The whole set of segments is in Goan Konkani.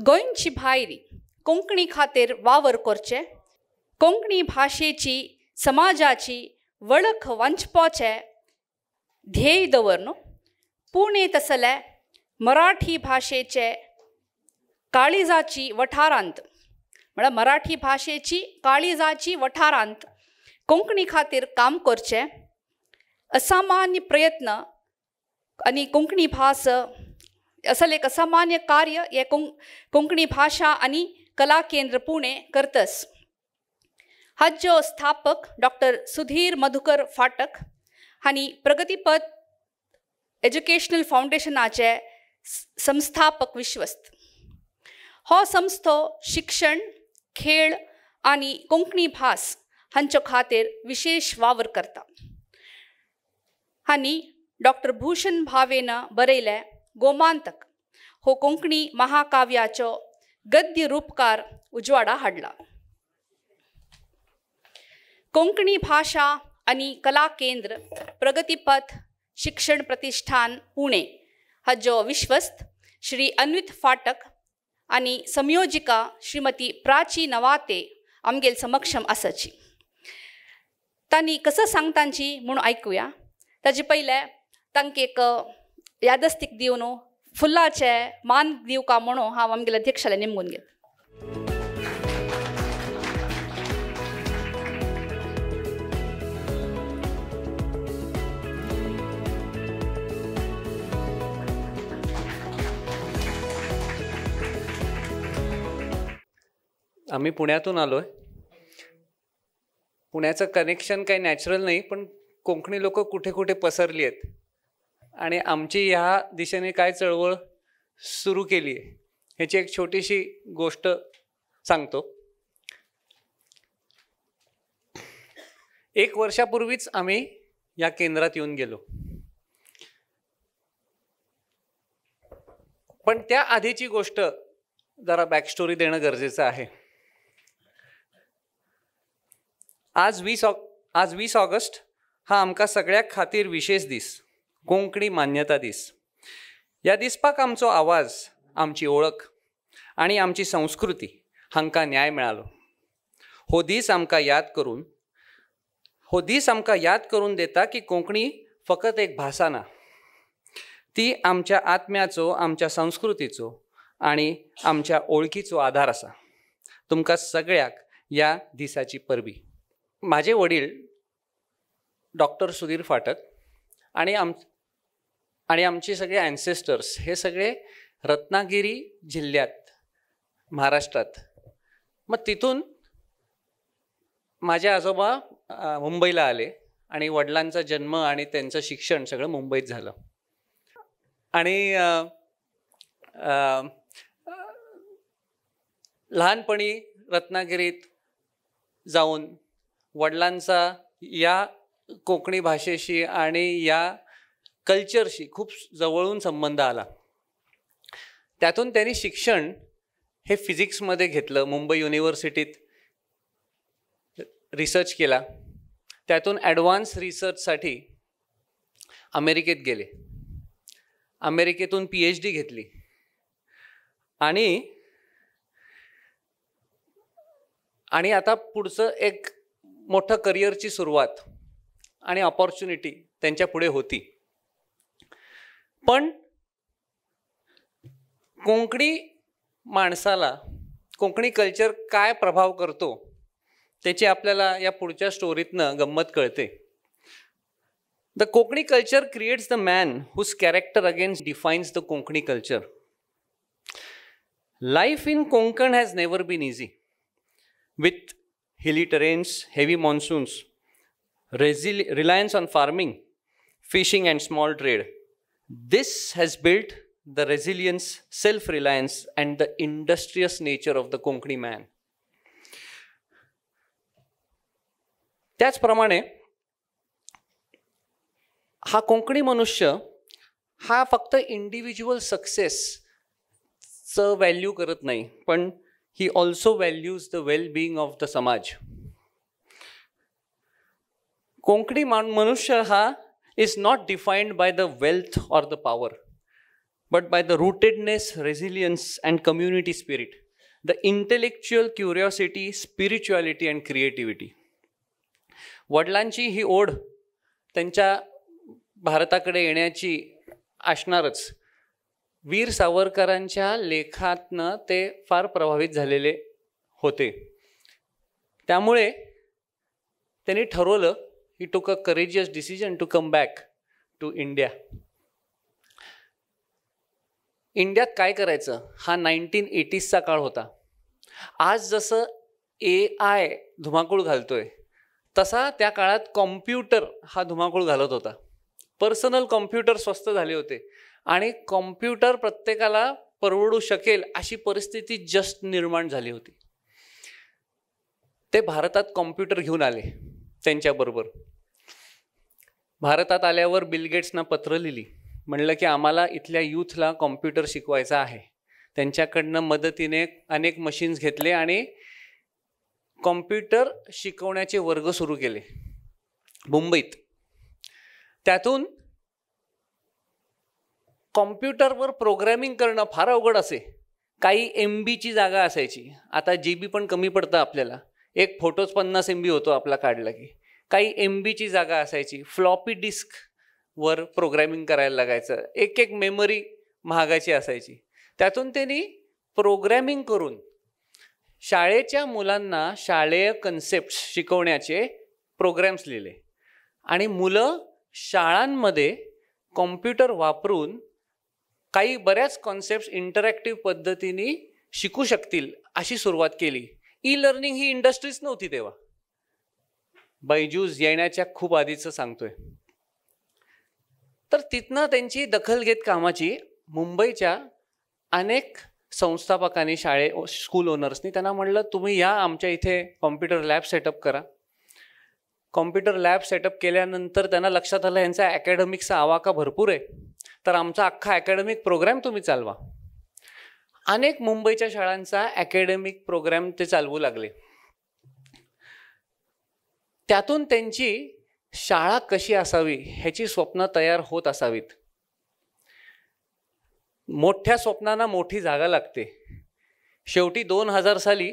गोंयची भायर कोंकणी खातीर वावर करचे, कोंकणी भाशेची समाजाची वळख वांचपाचें ध्येय दवरन पुणे तसले मराठी भाशेचे काळिजाची वठारांत, म्हळ्यार मराठी भाशेची काळिजाची वठारांत कोंकणी खातीर काम करचें असामान्य प्रयत्न आनी कोंकणी भास असल एक असामान्य कार्य हे कोंकणी भाशा आनी कला केंद्र पुणे करतस. हाज्यो स्थापक डॉक्टर सुधीर मधुकर फाटक हांणी प्रगतीपथ एज्युकेशनल फावंडेशनाचे संस्थापक विश्वस्त. हो संस्थो शिक्षण, खेळ आनी कोंकणी भास हांचे खातीर विशेष वावर करता. हांणी डॉक्टर भूषण भावेन बरयले गोमांतक हो कोंकणी महाकाव्याचो गद्य रूपकार उजवाडा हाडला. कोंकणी भाशा आनी कला केंद्र प्रगतीपथ शिक्षण प्रतिष्ठान पुणे हाजो विश्वस्त श्री अन्वित फाटक आनी संयोजिका श्रीमती प्राची नवाते आमगेल समक्षम आसाची. तांणी कसं सांगतांची म्हूण आयकुया. ताजे पयलें तांकां एक यादस्तीक दिवन फुलाचे मान दिवका म्हणून हांव आमगेल्या अध्यक्षाला नेमून घेत. आम्ही पुण्यातून आलो आहे. पुण्याचं कनेक्शन काही नॅचरल नाही, पण कोंकणी लोक कुठे कुठे पसरली आहेत आणि आमची ह्या दिशेने काय चळवळ सुरू केली आहे ह्याची एक छोटीशी गोष्ट सांगतो. 1 वर्षापूर्वीच आम्ही या केंद्रात येऊन गेलो, पण त्या आधीची गोष्ट जरा बॅकस्टोरी देणं गरजेचं आहे. आज 20 ऑगस्ट हा आमकां सगळ्या खातीर विशेष दीस, कोंकणी मान्यता दीस. ह्या दिसपाक आमचो आवाज, आमची ओळख आनी आमची संस्कृती हांकां न्याय मेळालो. हो दीस आमकां याद करून दिता की कोंकणी फकत एक भाशा ना, ती आमच्या आत्म्याचो, आमच्या संस्कृतीचो आनी आमच्या ओळखीचो आधार आसा. तुमकां सगळ्याक ह्या दिसाची परबी. माझे वडील डॉक्टर सुधीर फाटक आणि आमचे सगळे ॲन्सेस्टर्स हे सगळे रत्नागिरी जिल्ह्यात, महाराष्ट्रात. मग तिथून माझे आजोबा मुंबईला आले आणि वडिलांचा जन्म आणि त्यांचं शिक्षण सगळं मुंबईत झालं. आणि लहानपणी रत्नागिरीत जाऊन वडिलांचा या कोकणी भाषेशी आणि या कल्चरशी खूप जवळून संबंध आला. त्यातून त्यांनी शिक्षण हे फिजिक्समध्ये घेतलं, मुंबई युनिव्हर्सिटीत रिसर्च केला, त्यातून ॲडव्हान्स रिसर्चसाठी अमेरिकेत गेले, अमेरिकेतून PhD घेतली आणि आणि आता पुढचं एक मोठं करिअरची सुरुवात आणि अपॉर्च्युनिटी त्यांच्या पुढे होती. पण कोंकणी माणसाला कोंकणी कल्चर काय प्रभाव करतो त्याची आपल्याला या पुढच्या स्टोरीतनं गंमत कळते. The Konkani culture creates the man whose character again defines the Konkani culture. Life in Konkan has never been easy. With hilly terrains, heavy monsoons, reliance on farming, fishing and small trade. This has built the resilience, self-reliance and the industrious nature of the Konkani man. त्याचप्रमाणे हा कोंकणी मनुष्य हा फक्त इंडिव्हिज्युअल सक्सेसचं व्हॅल्यू करत नाही, पण he also values the well-being of the samaj. Konkani मनुष्य हा is not defined by the wealth or the power, but by the rootedness, resilience and community spirit, the intellectual curiosity, spirituality and creativity. वडिलांची ही ओढ त्यांच्या भारताकडे येण्याची असणारच. वीर सावरकरांच्या लेखातनं ते फार प्रभावित झालेले होते. त्यामुळे त्यांनी ठरवलं, he took a courageous decision to come back to India. इंडियात काय करायचं हा 1980sचा काळ होता. आज जसं AI धुमाकूळ घालतोय तसा त्या काळात कॉम्प्युटर हा धुमाकूळ घालत होता. पर्सनल कॉम्प्युटर स्वस्त झाले होते आणि कॉम्प्युटर प्रत्येकाला परवडू शकेल अशी परिस्थिती जस्ट निर्माण झाली होती. ते भारतात कॉम्प्युटर घेऊन आले त्यांच्याबरोबर. भारतात आल्यावर बिल गेट्सना पत्र लिहिली, म्हणलं की आम्हाला इथल्या यूथला कॉम्प्युटर शिकवायचा आहे. त्यांच्याकडनं मदतीने अनेक मशीन्स घेतले आणि कॉम्प्युटर शिकवण्याचे वर्ग सुरू केले मुंबईत. त्यातून कॉम्प्युटरवर प्रोग्रॅमिंग करणं फार अवघड असे. काही MBची जागा असायची, आता GB पण कमी पडतं आपल्याला, एक फोटोच 50 MB होतो आपला काढला की. काही MBची जागा असायची, फ्लॉपी डिस्कवर प्रोग्रॅमिंग करायला लागायचं, एक एक मेमरी महागाची असायची. त्यातून त्यांनी प्रोग्रॅमिंग करून शाळेच्या मुलांना शालेय कन्सेप्ट शिकवण्याचे प्रोग्रॅम्स लिहिले आणि मुलं शाळांमध्ये कॉम्प्युटर वापरून काही बऱ्याच कॉन्सेप्ट्स इंटरॅक्टिव्ह पद्धतीने शिकू शकतील अशी सुरुवात केली. ई लर्निंग ही इंडस्ट्रीच नव्हती तेव्हा, बायजूस येण्याच्या खूप आधीचं सांगतोय. तर तिथनं त्यांची दखल घेत कामाची मुंबईच्या अनेक संस्थापकांनी, शाळे स्कूल ओनर्सनी त्यांना म्हणलं तुम्ही या आमच्या इथे कॉम्प्युटर लॅब सेटअप करा. कॉम्प्युटर लॅब सेटअप केल्यानंतर त्यांना लक्षात आलं यांचा अकॅडमिक्सचा आवाका भरपूर आहे, तर आमचा अख्खा अकॅडमिक प्रोग्रॅम तुम्ही चालवा. अनेक मुंबईच्या शाळांचा अकॅडमिक प्रोग्रॅम ते चालवू लागले. त्यातून त्यांची शाळा कशी असावी ह्याची स्वप्न तयार होत असावीत. मोठ्या स्वप्नांना मोठी जागा लागते. शेवटी 2000 साली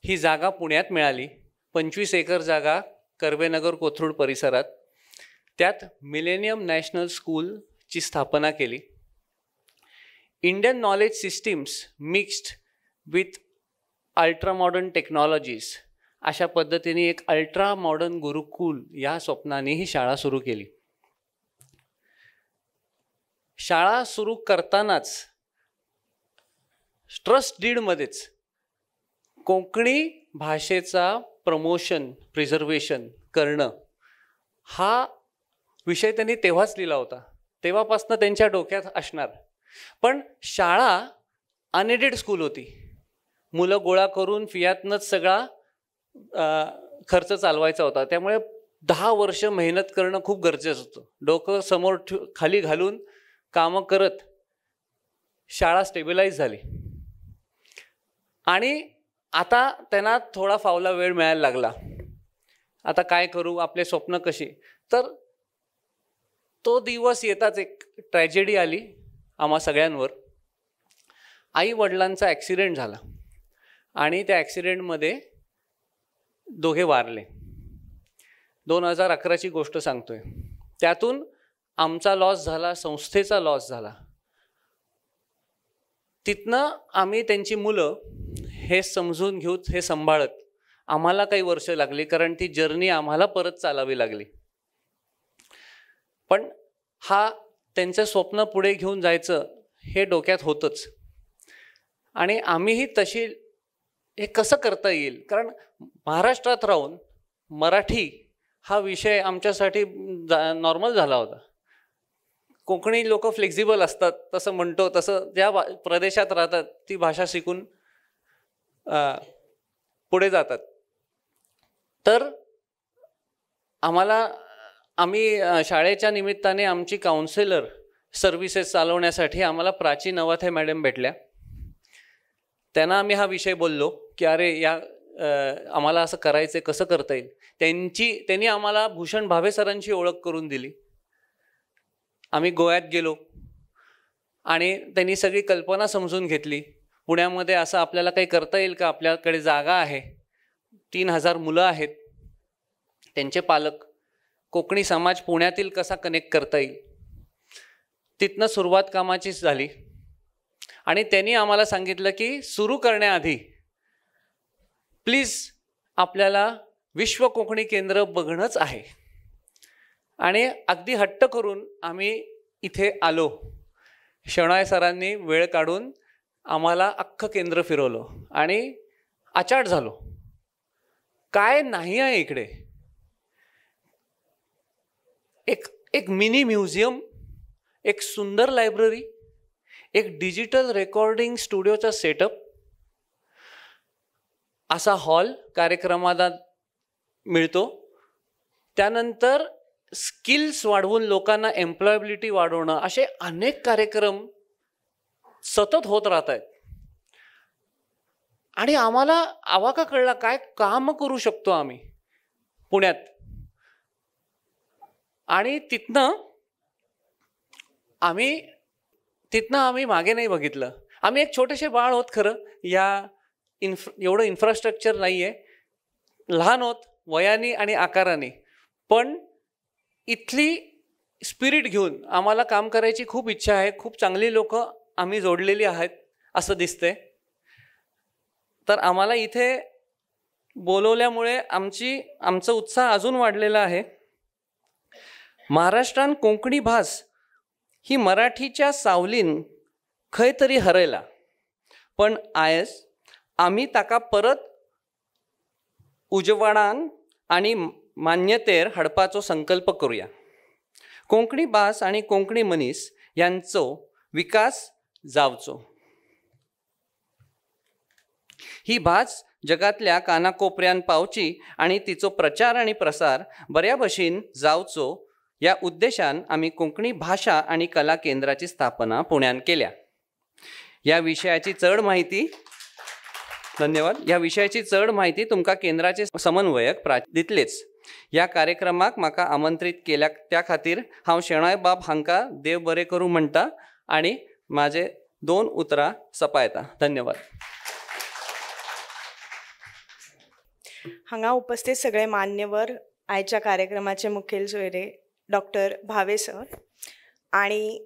ही जागा पुण्यात मिळाली, 25 एकर जागा कर्वेनगर कोथरूड परिसरात. त्यात मिलेनियम नॅशनल स्कूलची स्थापना केली. Indian knowledge systems mixed with ultra modern technologies अशा पद्धतीने एक अल्ट्रा मॉडर्न गुरुकुल या स्वप्नाने ही शाळा सुरू केली. शाळा सुरू करतानाच ट्रस्ट डीडमध्येच कोकणी भाषेचा प्रमोशन, प्रिझर्वेशन करणं हा विषय त्यांनी तेव्हाच लिहिला होता. तेव्हापासनं त्यांच्या डोक्यात असणार. पण शाळा अनएडेड स्कूल होती, मुलं गोळा करून फियातनंच सगळा खर्च चालवायचा होता. त्यामुळे 10 वर्ष मेहनत करणं खूप गरजेचं होतं. डोकं समोर खाली घालून कामं करत शाळा स्टेबिलाईज झाली आणि आता त्यांना थोडा फावला वेळ मिळायला लागला. आता काय करू, आपले स्वप्न कशी. तर तो दिवस येताच एक ट्रॅजेडी आली आम्हा सगळ्यांवर. आई वडिलांचा ॲक्सिडेंट झाला आणि त्या ॲक्सिडेंटमध्ये दोघे वारले. 2011ची गोष्ट सांगतोय. त्यातून आमचा लॉस झाला, संस्थेचा लॉस झाला. तिथनं आम्ही त्यांची मुलं हे समजून घेऊत, हे सांभाळत आम्हाला काही वर्ष लागली, कारण ती जर्नी आम्हाला परत चालावी लागली. पण हा त्यांचं स्वप्न पुढे घेऊन जायचं हे डोक्यात होतंच आणि आम्हीही तशी हे कसं करता येईल, कारण महाराष्ट्रात राहून मराठी हा विषय आमच्यासाठी नॉर्मल झाला होता. कोकणी लोक फ्लेक्झिबल असतात तसं म्हणतो, तसं ज्या प्रदेशात राहतात ती भाषा शिकून पुढे जातात. तर आम्ही शाळेच्या निमित्ताने आमची काउन्सिलर सर्व्हिसेस चालवण्यासाठी आम्हाला प्राची नवाथे मॅडम भेटल्या. त्यांना आम्ही हा विषय बोललो की अरे या आम्हाला असं करायचं, कसं करता येईल. त्यांनी आम्हाला भूषण भावे सरांची ओळख करून दिली. आम्ही गोव्यात गेलो. आणि त्यांनी सगळी कल्पना समजून घेतली. पुण्यामध्ये असं आपल्याला काही करता येईल का, आपल्याकडे जागा आहे, 3000 मुलं आहेत, त्यांचे पालक, कोकणी समाज पुण्यातील कसा कनेक्ट करता येईल. तिथनं सुरुवात कामाचीच झाली. आणि त्यांनी आम्हाला सांगितलं की सुरू करण्याआधी प्लीज आपल्याला विश्व कोकणी केंद्र बघणंच आहे. आणि अगदी हट्ट करून आम्ही इथे आलो. शणॉय सरांनी वेळ काढून आम्हाला अख्खं केंद्र फिरवलं आणि आचाट झालो, काय नाही आहे इकडे. एक एक मिनी म्युझियम, एक सुंदर लायब्ररी, एक डिजिटल रेकॉर्डिंग स्टुडिओचा सेटअप, असा हॉल कार्यक्रमाला मिळतो. त्यानंतर स्किल्स वाढवून लोकांना एम्प्लॉयबिलिटी वाढवणं, असे अनेक कार्यक्रम सतत होत राहत आहेत. आणि आम्हाला आवाका कळला काय काम करू शकतो आम्ही पुण्यात. आणि तिथनं आम्ही मागे नाही बघितलं. आम्ही एक छोटेसे बाळ होत खरं, या एवढं इन्फ्रास्ट्रक्चर नाही आहे, लहान होत वयाने आणि आकाराने, पण इथली स्पिरिट घेऊन आम्हाला काम करायची खूप इच्छा आहे. खूप चांगली लोकं आम्ही जोडलेली आहेत असं दिसते. तर आम्हाला इथे बोलवल्यामुळे आमचा उत्साह अजून वाढलेला आहे. महाराष्ट्रान कोंकणी भास ही मराठीच्या सावलीन खंय तरी हरयला, पण आयज आमी ताका परत उजवाडान आनी मान्यतेर हाडपाचो संकल्प करुया. कोंकणी भास आनी कोंकणी मनीस यांचो विकास जावचो. ही भास जगातल्या कानाकोपऱ्यान पावची आनी तिचो प्रचार आनी प्रसार बऱ्या भशेन जावचो ह्या उद्देशान आमी कोंकणी भाशा आनी कला केंद्राची स्थापना पुण्यान केल्या. ह्या विशयाची चड माहिती, धन्यवाद, ह्या विशयाची चड माहिती तुमकां केंद्राचे समन्वयक दितलेच. ह्या कार्यक्रमाक म्हाका आमंत्रीत केल्या त्या खातीर हांव शेणॉय बाब हांकां देव बरें करूं म्हणटा आनी म्हाजे 2 उतरां सपायता. धन्यवाद. हांगा उपस्थित सगळे मान्यवर, आयच्या कार्यक्रमाचे मुखेल सोयरे डॉक्टर भावे सर आणि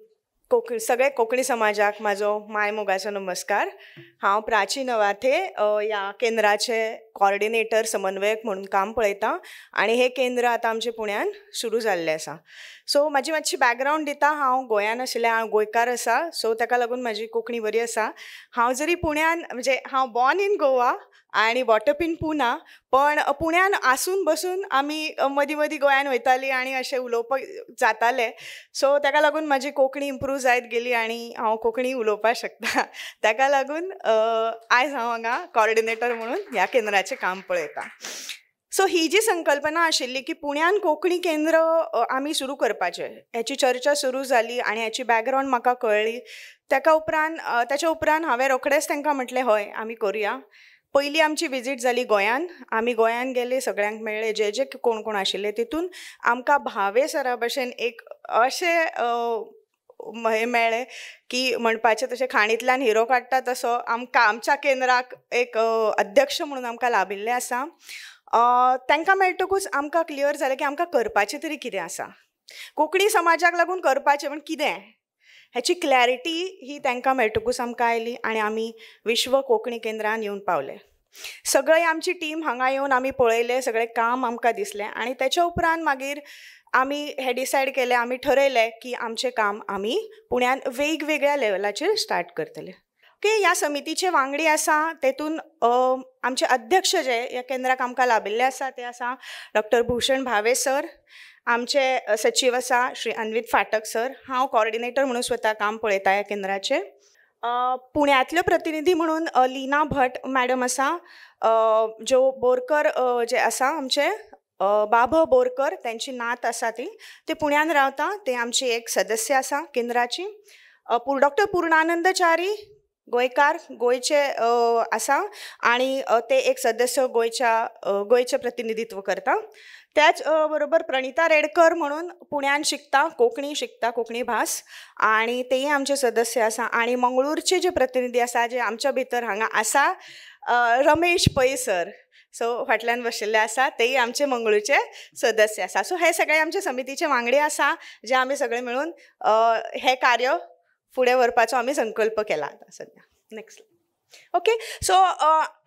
सगळे कोंकणी समाजाक म्हाजो मायमोगाचो नमस्कार. हांव प्राची नवाथे ह्या केंद्राचे कॉर्डिनेटर, समन्वयक म्हणून काम पळयता आनी हें केंद्र आतां आमचें पुण्यान सुरू जाल्लें आसा. सो म्हाजी मातशी बॅकग्रावंड दिता. हांव गोंयान आशिल्लें, हांव गोंयकार आसा, सो ताका लागून म्हाजी कोंकणी बरी आसा. हांव जरी पुण्यान, म्हणजे हांव बॉर्न इन गोवा आनी बॉटअप इन पुना, पण पुण्यान आसून बसून आमी मदीं मदीं गोंयान वयतालीं आनी अशें उलोवपाक जातालें. सो ताका लागून म्हाजी कोंकणी इम्प्रूव जायत गेली आनी हांव कोंकणी उलोवपाक शकता. ताका लागून आयज हांव हांगा कॉर्डिनेटर म्हणून ह्या केंद्राचें काम पळयतां. सो ही जी संकल्पना आशिल्ली की पुण्यान कोंकणी केंद्र आमी सुरू करपाचें, हेची चर्चा सुरू जाली आनी हेची बॅकग्रावंड म्हाका कळ्ळी. ताका उपरांत ताच्या उपरांत हांवें रोखडेंच तांकां म्हटलें हय आमी करुया. पयली आमची विजीट जाली गोंयान, आमी गोंयान गेले, सगळ्यांक मेळ्ळे, जे जे कोण कोण आशिल्ले. तितून आमकां भावे सरा भशेन एक अशें हें मेळ्ळें की म्हणपाचें तशें खाणींतल्यान हिरो काडटा तसो आमकां आमच्या केंद्राक एक अध्यक्ष म्हणून आमकां लाभिल्लें आसा. तांकां मेळटकूच आमकां क्लियर जालें की आमकां करपाचें तरी कितें आसा, कोंकणी समाजाक लागून करपाचें पण कितें हेची क्लॅरिटी ही तांकां मेळटकूच आमकां आयली आनी आमी विश्व कोंकणी केंद्रान येवन पावले. सगळे आमची टीम हांगा येवन आमी पळयलें, सगळें काम आमकां दिसलें आनी तेच्या उपरांत मागीर आमी हें डिसायड केलें, आमी ठरयलें की आमचें काम आमी पुण्यान वेगवेगळ्या लेवलाचेर स्टार्ट करतले. ओके, ह्या समितीचे वांगडी आसा तेतून आमचे अध्यक्ष जे ह्या केंद्राक आमकां लाभिल्ले आसा ते आसा डॉक्टर भूषण भावे सर, आमचे सचीव आसा श्री अन्वित फाटक सर, हांव कॉर्डिनेटर म्हणून स्वता काम पळयता ह्या केंद्राचें. पुण्यांतल्यो प्रतिनिधी म्हणून लीना भट मॅडम आसा, ज्यो बोरकर जे आसा आमचे बाभ बोरकर त्यांची नात आसा ती, ते पुण्यान रावता, ते आमची एक सदस्य आसा केंद्राची. डॉक्टर पूर्णानंद च्यारी गोंयकार, गोंयचे आसा आनी ते एक सदस्य गोंयच्या गोंयचें प्रतिनिधित्व करता. त्याच बरोबर प्रणिता रेडकर म्हणून पुण्यान शिकता, कोंकणी शिकता, कोंकणी भास, आनी तेय आमचे सदस्य आसा. आनी मंगळूरचे जे प्रतिनिधी आसा जे आमच्या भितर हांगा आसा, रमेश पै सर, सो फाटल्यान बशिल्ले आसा, तेय आमचे मंगळूरचे सदस्य आसा. सो हे सगळे आमचे समितीचे वांगडी आसा जे आमी सगळे मेळून हे कार्य फुडें व्हरपाचो आमी संकल्प केला आतां सद्या. नेक्स्ट. ओके, सो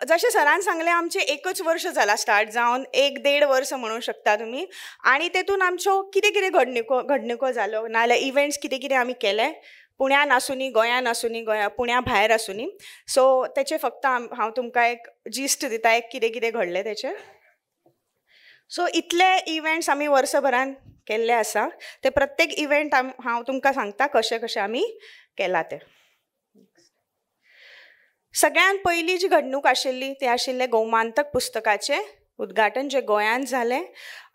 जशें सरान सांगलें आमचें एकच वर्स जाला स्टार्ट जावन, 1-1.5 वर्स म्हणूंक शकता तुमी. आनी तेतून आमच्यो कितें कितें घडणुको जाल्यो नाजाल्यार इव्हेंट्स कितें कितें आमी केले, पुण्यान आसुनी, गोंयान आसुनी, पुण्या भायर आसुनी. सो तेचें फक्त हांव तुमकां एक जिस्ट दिता, एक कितें कितें घडलें तेचें. सो इतले इव्हेंट्स आमी वर्सभरान केल्ले आसा. ते प्रत्येक इव्हेंट हांव तुमकां सांगता कशें कशें आमी केला तें. सगळ्यान पयली जी घडणूक आशिल्ली ती आशिल्लें गोमांतक पुस्तकाचें उद्घाटन जें गोंयांत जालें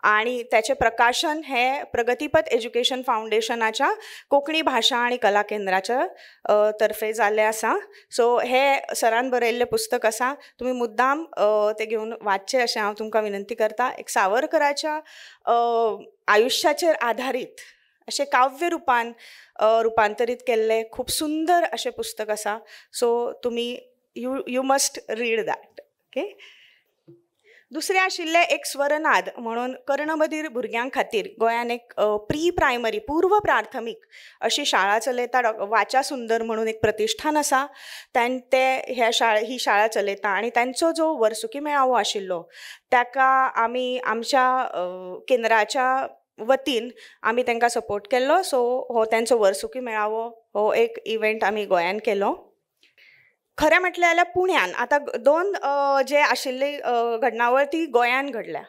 आनी तेचें प्रकाशन हें प्रगतीपथ एज्युकेशन फावंडेशनाच्या कोंकणी भाशा आनी कला केंद्राच्या तर्फे जाल्लें आसा. सो हें सरान बरयल्लें पुस्तक आसा, तुमी मुद्दाम तें घेवन वाचचें अशें हांव तुमकां विनंती करता. एक सावरकराच्या आयुश्याचेर आधारीत अशें काव्य रुपान रुपांतरीत केल्लें खूब सुंदर अशें पुस्तक आसा. सो तुमी you must read that. Okay. दुसरें आशिल्लें एक स्वरनाद म्हणून कर्णबधीर भुरग्यां खातीर गोंयान एक प्री प्रायमरी पूर्व प्राथमीक अशी शाळा चलयता, वाचा सुंदर म्हणून एक प्रतिष्ठान आसा, ते ह्या ही शाळा चलयता. आनी तांचो जो वर्सुकी मेळावो आशिल्लो ताका आमी आमच्या केंद्राच्या वतीन आमी तांकां सपोर्ट केल्लो. सो हो तांचो वर्सुकी मेळावो हो एक इव्हेंट आमी गोंयान केलो. खरें म्हटलें जाल्यार पुण्यान आतां दोन जे आशिल्ली घडणावळ ती गोंयान घडल्या,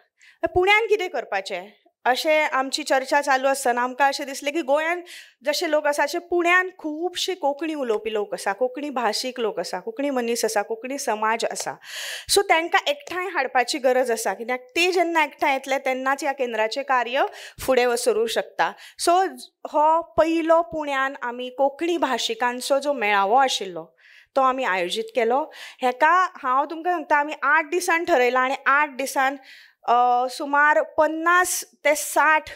पुण्यान कितें करपाचें अशें आमची चर्चा चालू आसतना आमकां अशें दिसलें की गोंयान जशे लोक आसा अशे पुण्यान खुबशे कोंकणी उलोवपी लोक आसा, कोंकणी भाशीक लोक आसा, कोंकणी मनीस आसा, कोंकणी समाज आसा. सो तांकां एकठांय हाडपाची गरज आसा, कित्याक ते जेन्ना एकठांय येतले तेन्नाच ह्या केंद्राचें कार्य फुडें सरूंक शकता. सो हो पयलो पुण्यान आमी कोंकणी भाशिकांचो जो मेळावो आशिल्लो तो आमी आयोजीत केलो. हेका हांव तुमकां सांगता आमी 8 दिसान ठरयलां आनी 8 दिसान सुमार 50 ते 60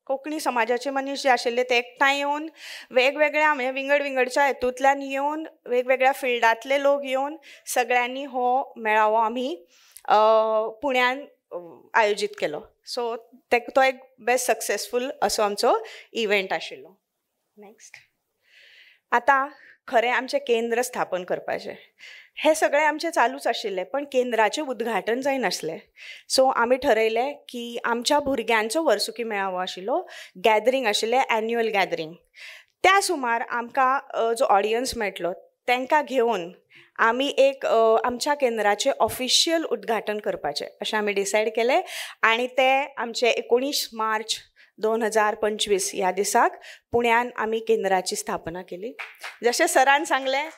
कोंकणी समाजाचे मनीस जे आशिल्ले ते एकठांय येवन वेगवेगळ्या म्हणजे विंगड विंगडच्या हेतूंतल्यान येवन वेगवेगळ्या फिल्डांतले लोक येवन सगळ्यांनी हो मेळावो आमी पुण्यान आयोजीत केलो. सो तो एक बेस्ट सक्सेसफूल असो आमचो इव्हेंट आशिल्लो. नेक्स्ट. आतां खरें आमचें केंद्र स्थापन करपाचें हें सगळें आमचें चालूच आशिल्लें, पण केंद्राचें उद्घाटन जायनासलें. सो आमी ठरयलें की आमच्या भुरग्यांचो वर्सुकी मेळावो आशिल्लो, गॅदरींग आशिल्लें, एन्युअल गॅदरींग, त्या सुमार आमकां जो ऑडियन्स मेळटलो तांकां घेवन आमी एक आमच्या केंद्राचें ऑफिशियल उद्घाटन करपाचें अशें आमी डिसायड केलें. आनी तें आमचें 19 मार्च 2025 ह्या दिसाक पुण्यान आमी केंद्राची स्थापना केली. जशें सरान सांगलें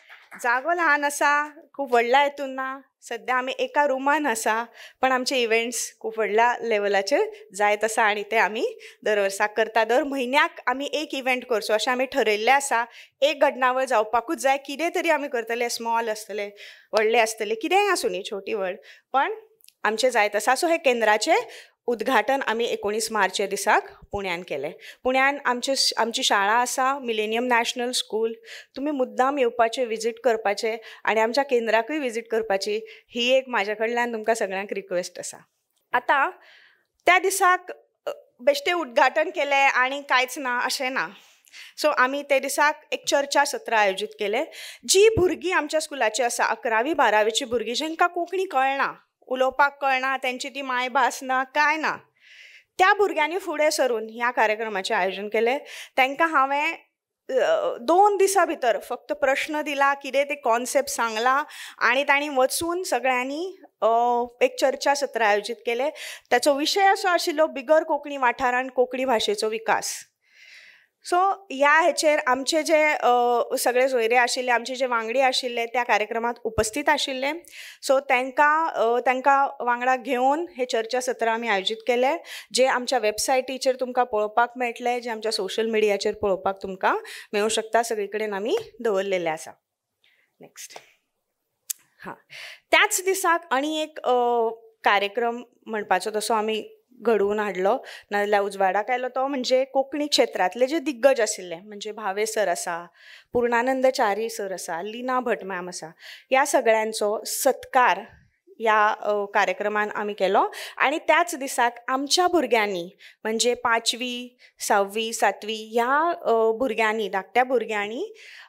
जागो ल्हान आसा, खूब व्हडल्या हेतून ना, सद्या आमी एका रुमान आसा, पण आमचे इव्हेंट्स खूब व्हडल्या लेवलाचेर जायत आसा आनी ते आमी दर वर्साक करता. दर म्हयन्याक आमी एक इव्हेंट करचो अशें आमी ठरयल्लें आसा. एक घडणावळ जावपाकूच जाय, कितें तरी आमी करतले, स्मॉल आसतले, व्हडले आसतले, कितेंय आसूं न्ही, छोटी व्हड, पण आमचें जायत आसा. सो हें केंद्राचें उद्घाटन आमी 19 मार्च दिसाक पुण्यान केलें. पुण्यान आमची शाळा आसा, मिलेनियम नॅशनल स्कूल, तुमी मुद्दाम येवपाचें, विजीट करपाचें आनी आमच्या केंद्राकूय विजीट करपाची ही एक म्हाज्या कडल्यान तुमकां सगळ्यांक रिक्वेस्ट आसा. आतां त्या दिसाक बेश्टें उद्घाटन केलें आनी कांयच ना अशें ना. सो आमी ते दिसाक एक चर्चा सत्र आयोजीत केलें. जी भुरगीं आमच्या स्कुलाची आसा, 11वी 12वीची भुरगीं जांकां कोंकणी कळना, उलोवपाक कळना, तेंची ती मायभास ना, कांय ना, त्या भुरग्यांनी फुडें सरून ह्या कार्यक्रमाचें आयोजन केलें. तांकां हांवें 2 दिसां भितर फक्त प्रश्न दिला, कितें ते कॉन्सेप्ट सांगला आनी तांणी वचून सगळ्यांनी एक चर्चा सत्र आयोजीत केलें. ताचो विशय असो आशिल्लो, बिगर कोंकणी वाठारान कोंकणी भाशेचो विकास. सो ह्या हेचेर आमचे जे सगळे सोयरे आशिल्ले, आमचे जे वांगडी आशिल्ले त्या कार्यक्रमात उपस्थित आशिल्ले. सो तांकां वांगडा घेवन हे चर्चा सत्र आमी आयोजीत केले, जे आमच्या वेबसायटीचेर तुमकां पळोवपाक मेळटले, जे आमच्या सोशल मिडियाचेर पळोवपाक तुमकां मेळूं शकता. सगळी कडेन आमी दवरलेले आसा. नेक्स्ट. हां, त्याच दिसाक आनी एक कार्यक्रम म्हणपाचो तसो आमी घडोवन हाडलो, नाजाल्यार उजवाडाक आयलो तो म्हणजे कोंकणी क्षेत्रांतले जे दिग्गज आशिल्ले, म्हणजे भावे सर आसा, पूर्णानंद च्यारी सर आसा, लीना भट मॅम आसा, ह्या सगळ्यांचो सत्कार ह्या कार्यक्रमान आमी केलो. आनी त्याच दिसाक आमच्या भुरग्यांनी म्हणजे 5वी 6वी 7वी ह्या भुरग्यांनी, धाकट्या भुरग्यांनी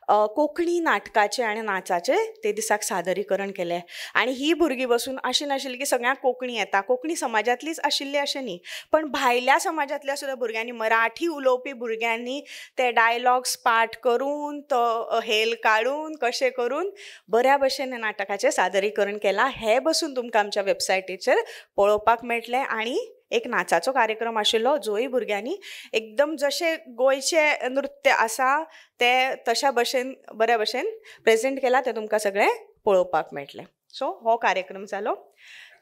कोंकणी नाटकाचें आनी नाचाचें ते दिसाक सादरीकरण केलें. आनी ही भुरगीं बसून अशें नाशिल्लें की सगळ्यांक कोंकणी येता, कोंकणी समाजांतलीच आशिल्ली अशें न्ही, पण भायल्या समाजांतल्या सुद्दां भुरग्यांनी, मराठी उलोवपी भुरग्यांनी ते डायलॉग्स पाठ करून, तो हेल काडून, कशें करून बऱ्या भशेन नाटकाचें सादरीकरण केलां. हें बसून तुमकां आमच्या वेबसायटीचेर पळोवपाक मेळटलें. आनी एक नाचाचो कार्यक्रम आशिल्लो जोय भुरग्यांनी एकदम जशें गोंयचें नृत्य आसा तें तशा भशेन बऱ्या भशेन प्रेजेंट केलां, तें तुमकां सगळें पळोवपाक मेळटलें. सो हो कार्यक्रम जालो.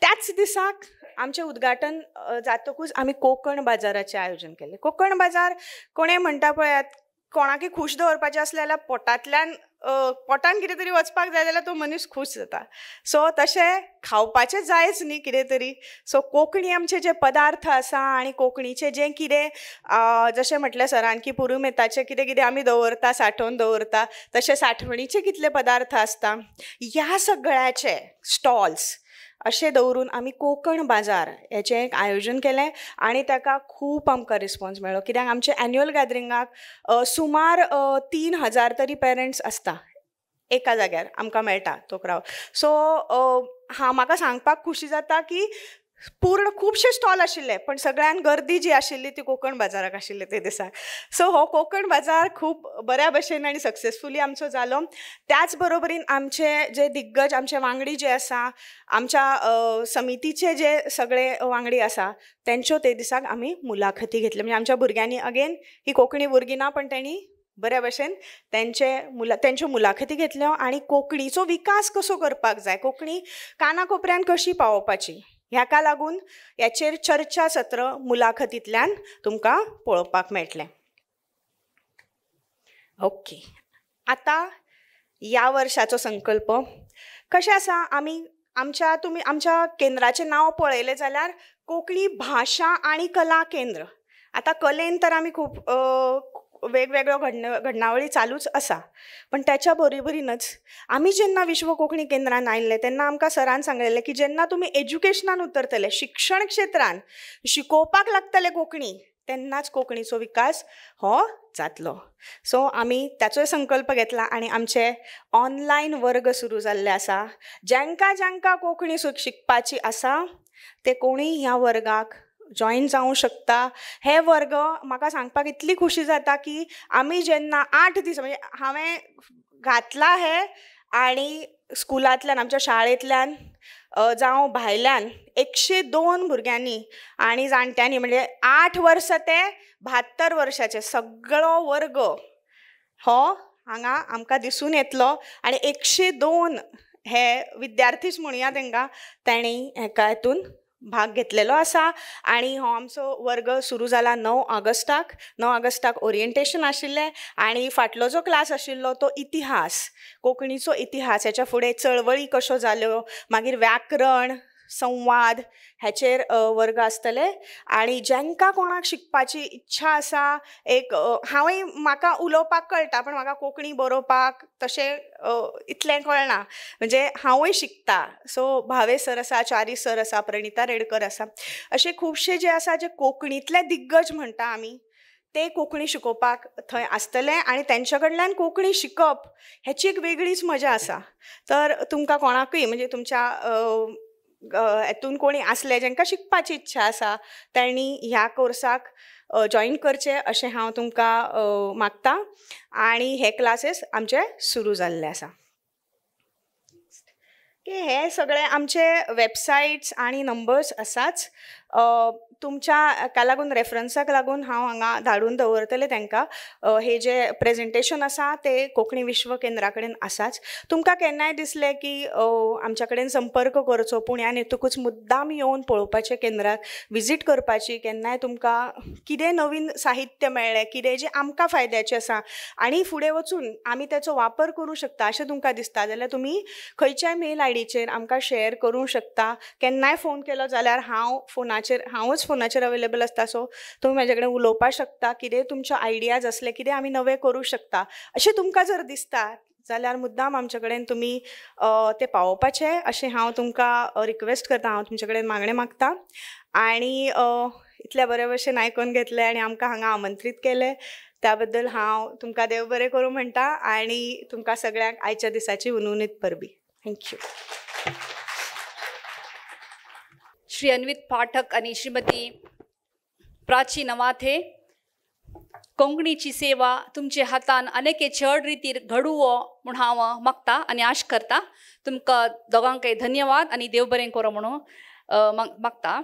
त्याच दिसाक आमचें उद्घाटन जातकूच आमी कोंकण बाजाराचें आयोजन केलें. कोंकण बाजार कोणें म्हणटा पळयात, कोणाकय खूश दवरपाचें आसलें जाल्यार पोटांतल्यान पोटान कितें तरी वचपाक जाय जाल्यार तो मनीस खूश जाता. सो तशें खावपाचें जायच न्ही कितें तरी. सो कोंकणी आमचे जे पदार्थ आसा आनी कोंकणीचें जें कितें, जशें म्हटलें सरान की पुरुमेताचें कितें कितें आमी दवरता, सांठोवन दवरता, तशें सांठवणीचे कितले पदार्थ आसता, ह्या सगळ्याचे स्टॉल्स अशें दवरून आमी कोंकण बाजार हेचें एक आयोजन केलें आनी ताका खूब आमकां रिस्पोन्स मेळ्ळो. कित्याक आमचे एन्युअल गॅदरिंगाक सुमार 3000 तरी पेरंट्स आसता एका जाग्यार आमकां मेळटा तो क्रावड. सो हांव म्हाका सांगपाक खुशी जाता की पूर्ण खुबशे स्टॉल आशिल्ले, पण सगळ्यान गर्दी जी आशिल्ली ती कोंकण बाजाराक आशिल्ली ते दिसाक. सो हो कोंकण बाजार खूब बऱ्या भशेन आनी सक्सेसफुली आमचो जालो. त्याच बरोबरीन आमचे जे दिग्गज, आमचे वांगडी जे आसा, आमच्या समितीचे जे सगळे वांगडी आसा, तेंच्यो ते दिसाक आमी मुलाखती घेतल्यो. म्हणजे आमच्या भुरग्यांनी अगेन ही कोंकणी भुरगीं ना, पण तेणी बऱ्या भशेन तेंच्यो मुलाखती घेतल्यो आनी कोंकणीचो विकास कसो करपाक जाय, कोंकणी काना कोपऱ्यान कशी पावोवपाची, ह्याका लागून ह्याचेर चर्चा सत्र मुलाखतींतल्यान तुमकां पळोवपाक मेळटलें. ओके, आतां ह्या वर्साचो संकल्प कशें आसा, आमी आमच्या तुमी आमच्या केंद्राचें नांव पळयलें जाल्यार कोंकणी भाशा आनी कला केंद्र. आतां कलेन तर आमी खूब वेगवेगळ्यो घडणावळी चालूच आसा, पण त्याच्या बरोबरीनच आमी जेन्ना विश्व कोंकणी केंद्रान आयिल्ले तेन्ना आमकां सरान सांगलेलें की जेन्ना तुमी एज्युकेशनान उतरतले, शिक्षण क्षेत्रान शिकोवपाक लागतले कोंकणी, तेन्नाच कोंकणीचो विकास हो जातलो. सो आमी ताचोय संकल्प घेतला आनी आमचे ऑनलायन वर्ग सुरू जाल्ले आसा. जांकां जांकां कोंकणी शिकपाची आसा ते कोणूय ह्या वर्गाक जॉईन जावं शकता. हे वर्ग म्हाका सांगपाक इतली खुशी जाता की आमी जेन्ना 8 दीस, म्हणजे हांवें घातला हे आनी स्कुलांतल्यान, आमच्या शाळेंतल्यान जावं भायल्यान 102 भुरग्यांनी आनी जाणट्यांनी, म्हणजे 8 वर्सां ते 72 वर्साचे सगळो वर्ग हो हांगा आमकां दिसून येतलो. आनी 102 हे विद्यार्थीच म्हणुया तांकां, तांणी हेका हितून भाग घेतलेलो आसा. आनी हो आमचो वर्ग सुरू जाला 9 ऑगस्टाक. 9 ऑगस्टाक ओरिएंटेशन आशिल्लें आनी फाटलो जो क्लास आशिल्लो तो इतिहास, कोंकणीचो इतिहास, हेच्या फुडें चळवळी कश्यो जाल्यो, मागीर व्याकरण, संवाद ह्याचेर वर्ग आसतले. आनी जांकां कोणाक शिकपाची इच्छा आसा, एक हांवूय म्हाका उलोवपाक कळटा, पण म्हाका कोंकणी बरोवपाक तशें इतलें कळना, म्हणजे हांवूय शिकता. सो भावे सर आसा, च्यारी सर आसा, प्रणिता रेडकर आसा, अशे खुबशे जे आसा जे कोंकणींतले दिग्गज म्हणटा आमी, ते कोंकणी शिकोवपाक थंय आसतले आनी तेंच्या कडल्यान कोंकणी शिकप हेची एक वेगळीच मजा आसा. तर तुमकां कोणाकूय, म्हणजे तुमच्या हेतून कोणी आसले जांकां शिकपाची इच्छा आसा, तांणी ह्या कोर्साक जॉईन करचें अशें हांव तुमकां मागता. आनी हे क्लासीस आमचे सुरू जाल्ले आसा. हे सगळे आमचे वेबसायट्स आनी नंबर्स आसाच. तुमच्या हाका लागून रेफरन्साक लागून हांव हांगा धाडून दवरतलें तांकां. हे जे प्रेजेंटेशन आसा ते कोंकणी विश्व केंद्रा कडेन आसाच. तुमकां केन्नाय दिसलें की आमच्या कडेन संपर्क करचो, पुण्यान येतकूच मुद्दाम येवन पळोवपाचें, केंद्राक विजीट करपाची, केन्नाय तुमकां कितें नवीन साहित्य मेळ्ळें, कितें जें आमकां फायद्याचें आसा आनी फुडें वचून आमी तेचो वापर करूं शकता अशें तुमकां दिसता जाल्यार तुमी खंयच्याय मेल आयडीचेर आमकां शेअर करूंक शकता. केन्नाय फोन केलो जाल्यार हांव फोनाचेर, हांवूच फोनाचेर अवेलेबल आसता. सो तुमी म्हाजे कडेन उलोवपाक शकता. कितें तुमचे आयडियाज आसले, कितें आमी नवें करूं शकता अशें तुमकां जर दिसता जाल्यार मुद्दाम आमचे कडेन तुमी तें पावोवपाचें अशें हांव तुमकां रिक्वेस्ट करता. हांव तुमचे कडेन मागणें मागता. आनी इतल्या बरे भशेन आयकून घेतलें आनी आमकां हांगा आमंत्रीत केलें त्या बद्दल हांव तुमकां देव बरें करूं म्हणटा आनी तुमकां सगळ्यांक आयच्या दिसाची हुनहुनीत परबी. Thank you. Shri Anvit Pathak आणि श्रीमती प्राची नवाथे, कोंकणीची सेवा तुमचे हातान अनेके चड रितीर घडुवो म्हूण हांव मागता आनी आश करता. तुमकां दोगांकय धन्यवाद आनी देव बरें करो म्हणून मागता.